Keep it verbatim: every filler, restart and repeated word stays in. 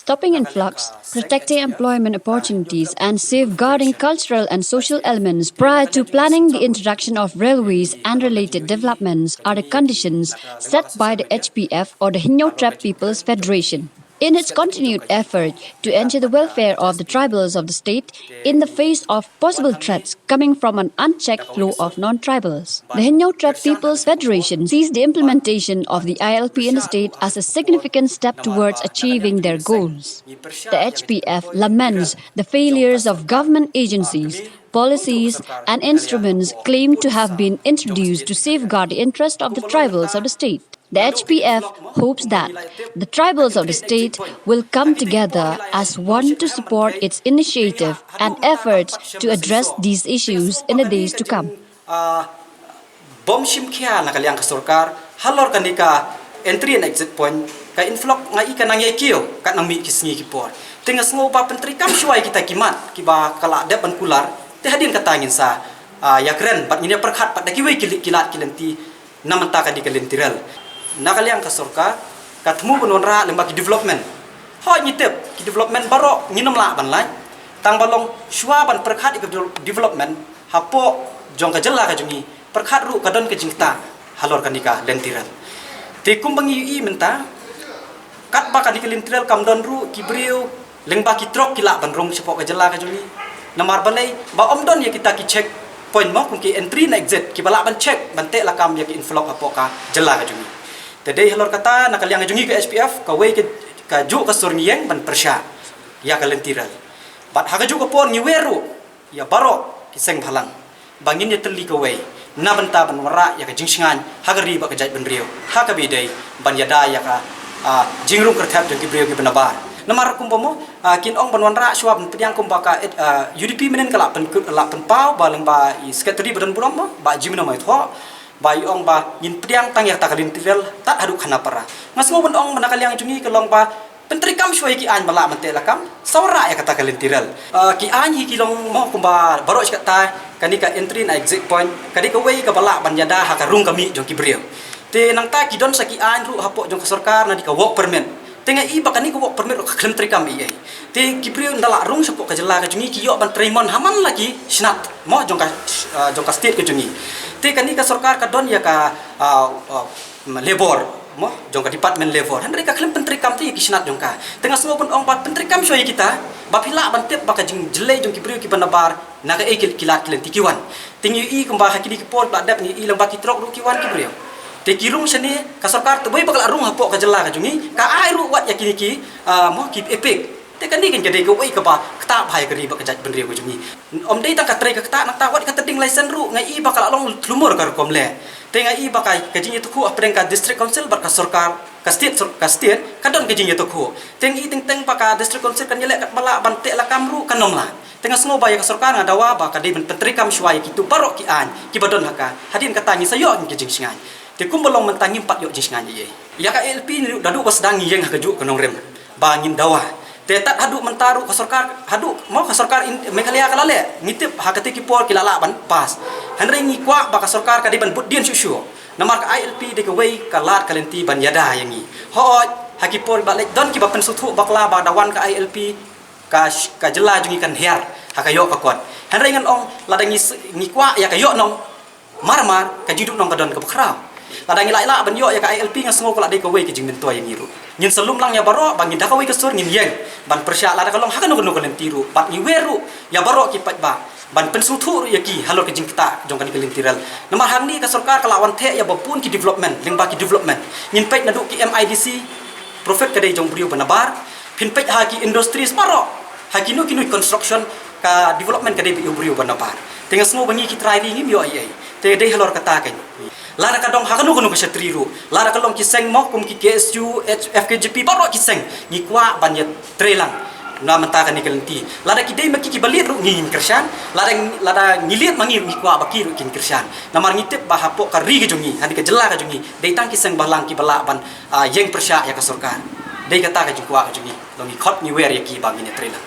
Stopping influx, protecting employment opportunities, and safeguarding cultural and social elements prior to planning the introduction of railways and related developments are the conditions set by the H P F or the Hynñiewtrep People's Federation. In its continued effort to ensure the welfare of the tribals of the state in the face of possible threats coming from an unchecked flow of non-tribals, the Hynñiewtrep People's Federation sees the implementation of the I L P in the state as a significant step towards achieving their goals. The H P F laments the failures of government agencies, policies, and instruments claimed to have been introduced to safeguard the interest of the tribals of the state. The H P F hopes that the tribals of the state will come together as one to support its initiative and efforts to address these issues in the days to come. Bym shim khia na ka liang ka sorkar halor kane ka entry and exit point, ka influx nga i ka nang ïai kiew kat nang mih ki sngi ki por. Te nga sngew ba pyntreikam shuwa ïa kita ki mat kiba ka la dep ban kular. Te hadien kata ngin sa ïakren bad ngin ïa pyrkhat pat da kiwei ki lad ki lynti na mynta ka dei ka lynti rel. Na ka liang ka sorkar ka thmu ban wanrah lyngba ki development. Hooid ngi tip ki development baroh ngin ym lah ban lait. Tang ba long shuwa ban pyrkhat ïa ka development hapoh jong ka jylla ka jong ngi, pyrkhat ruh ka don ka jingktah halor kane ka lynti rel. Te kumba ngi ïohi mynta katba kane ka lynti rel kam don ruh ki briew lyngba ki trok ki lah ban rung shapoh ka jylla ka jong ngi. Namar balei? Ba ym don ïa kita ki check point mo kum ki entry na exit kiba lah ban check ban teh lakam ïa ki influx hapoh ka jylla ka jong ngi. Te dei halor kata na ka liang ka jong ngi ka H P F kawei ka, kajuh ka sur ngi ïeng ban pyrshah ïa ka lynti rel. Bad ha kajuh ka por ngi wer ruh ïa baroh ki seng bhalang ba ngin ïatylli kawei na bynta ban wanrah ïa ka jingshngaiñ ha ka ri bad ka jaitbynriew ha kaba ïadei ban ïada ïa ka jingrung kyrthep jong ki briew kiba nabar. Namar kumba mo kin ong ban wanrah shuwa ban pdiang kumba ka U D P mynhynnin ka la pynpaw ba lyngba i secretary ba don burom mo Bah Jimmy Nongmai Thoh ba i ong ba ngin pdiang tang ïa kata ka lynti rel tad haduh Khanapara. Nga sngew ban ong ba na ka liang jong ngi ka long ba pyntreikam shuwa ïa ki aiñ ba lah ban teh lakam sa wanrah ïa kata ka lynti rel. Ki aiñ hi ki long mo kumba baroh shi katta kane ka entry and exit point ka dei kawei kaba lah ban ïada ha ka rung ka mih jong ki briew. Te nangta ki don sa ki aiñ ruh hapoh jong ka sorkar na dei ka work permit. Te nga i ba kane ka work permit ruh ka khlem treikam ei ei. Te ki briew ynda lah rung shapoh ka jylla ka jong ngi ki ïoh ban trei mon ha man la ki shnat mo jong ka jong ka state ka jong ngi. Te kane ka sorkar ka don ïa ka labor mo jong ka department labor hynrei ka khlem pyntreikam te ïa ki shnat jong ka. Te nga sngew ban ong ba pyntreikam shuwa ïa kita ba phi lah ban tip ba ka jingjyllei jong ki briew kiba nabar na kaei ki lad ki lynti ki wan. Te ngi i kumba ha kine ki por ba dep ngi i lyngba ki trok ruh ki wan ki briew. Te ki rung shane ka sorkar te wei ba ka la rung hapoh ka jylla ka jong ngi ka ai ruh wat ïa kine ki mo ki EPIC. Te kane kan ka dei kawei kaba ktah bha ïa ka ri bad ka jaitbynriew ka jong ngi. Ym dei tang ka trei ka ktah nangta wat ka ta ding license ruh nga i ba ka la long thlumur ka rukom leh. Te nga i ba ka jingïatakhuh hapdeng ka district council bad ka sorkar ka state ka state ka don ka jingïatakhuh. Te nga i teng teng ba ka district council kan ïaleh katba lah ban teh lakam ruh kan ym lah. Te nga sngew ba ïa ka sorkar nga dawa ba ka dei ban pyntreikam shuwa ïa kito baroh ki aiñ kiba don ha ka. Hadien kata ngi sa ïoh ngi ka jingshngaiñ. Te kumba long mynta ngim pat ïoh jingshngaiñ ei ei. Ïa ka I L P naduh ba sdang ngi ïeng ha kajuh ka nongrim ba ngin dawa. Te tad haduh mynta ruh ka sorkar haduh mo ka sorkar Meghalaya ka la leh ngi tip ha kata ki por ki la lah ban pass. Hynrei ngi kwah ba ka sorkar ka dei ban bud dien shuh shuh. Namar ka I L P dei kawei ka lad ka lynti ban ïada ïa ngi. Hooid ha ki por ba leh don kiba pynsngewthuh bakla ba da wan ka I L P ka jylla jong ngi kan hiar ha ka ïoh ka kot. Hynrei ngan ong lada ngi kwah ïa ka ïoh nong mar mar ka jingduh nong ka don kaba khraw. Lada ngi lah lah ban ïoh ïa ka I L P nga sngew ka la dei kawei ka jingmyntoi ïa ngi ruh. Ngin sa lum lang ïa baroh ba ngin da kawei ka sur ngin ïeng ban pyrshah lada ka long ha kano kano ka lynti ruh bad ngi wer ruh ïa baroh ki paidbah ban pynsngewthuh ruh ïa ki halor ka jingktah jong kane ka lynti rel. Namar hangne ka sorkar ka la wan theh ïa ba bun ki development lyngba ki development ngin peit naduh ki M I D C. Profit ka dei jong briew ba nabar. Phin peit ha ki industries baroh ha kino kino construction ka development ka dei ba ïa u briew ba nabar. Te nga sngew ba ngi ki trai ri ngim ïoh ei ei. Te dei halor kata ka lada ka dong ha kano kano ka shatri ruh lada ka long ki seng mo kum ki K S U, F K J P baroh ki seng ngi kwah ban ïa trei lang. Na mynta kane ka lynti lada ki dei ma ki kiba lied ruh ngi ngin kyrshan. Lada lada ngi lied ma ngi ruh ngi kwah ba ki ruh kin kyrshan. Namar ngi tip ba hapoh ka ri ka jong ngi ha ka jylla ka jong ngi dei tang ki seng balang kiba lah ban ïeng pyrshah ïa ka sorkar. Dei kata ka jingkwah ka jong ngi. Long ngi khot ngi wer ïa ki ba ngin ïa trei lang.